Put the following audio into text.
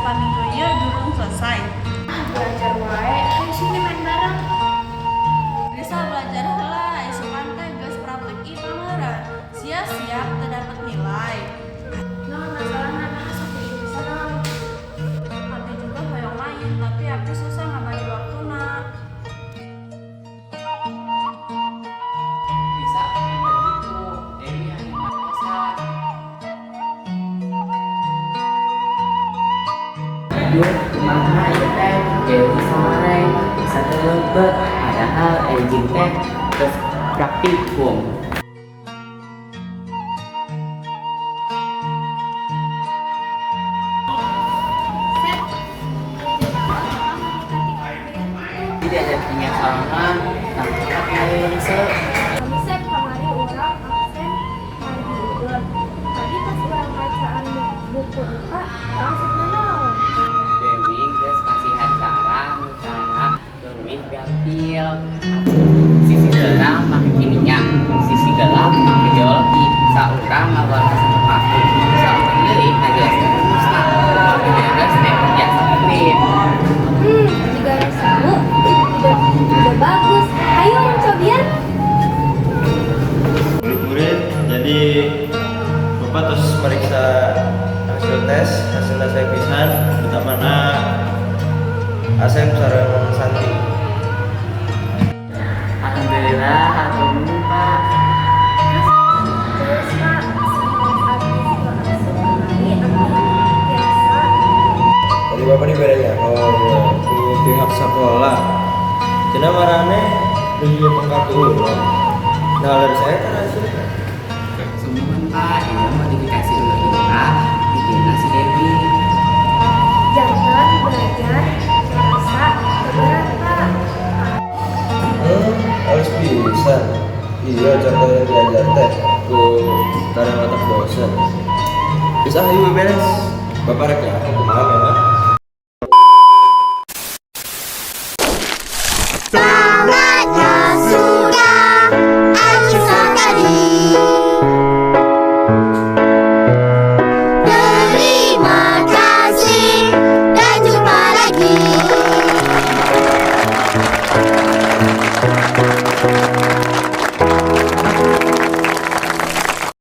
IPA minggu ieu durung selesai. Ah, belajar wae, ayo sini main bareng. Risa, belajar heula, isukan teh geus praktek IPA meureun. Sia-sia teu dapet nilai. Naon masalahna, naha sok bisa naon? Abdi juga hoyong main, tapi abdi susah ngabagi waktuna. Bisa begitu, Dewi hanya matosan. Duh, kumaha ieu teh? Dewi sore bisa teu lebet, padahal enjing teh geus praktikum. Sep, naon mendekati ujian itu? Jadi diajar kimia sorangan, nah leungse. Kami, Sep, kamari urang absen margi udon. Tadi pas urang bacaan buku IPA, teu asup nanaon. Dewi geus masihan cara nu cara leuwih gampil. Sisi terang make kimia, sisi gelap make geologi. Saurang ngawartos paku, saurang deui ngajelaskeun rumusna. Upami beres teh biasa menit. Jika seru, udah bagus. Ayo urang cobian. Murid-murid, jadi Bapak terus meriksa hasil tes, hasilnya saya pisan, utamana Asep sareng Santi. Alhamdulillah, hatur nuhun, Pak. Terus, Pak, sebelum abdi asup kamari, abdi biasa. Tadi Bapak diberi ya, oh ya, ku pihak sekolah. Cenah maraneh di pangkat ulah. Nah, dari saya kan hasilnya. Sumuhun, Pak, ini modifikasi ulah IPA bikinna si Dewi. Jangan belajar merasa berat, Pak. Harus bisa. Iya, contoh yang diajar teh ku kadang otak bosen. Bisa, ayo beres. Bapak rek ya, aku kumaha memang.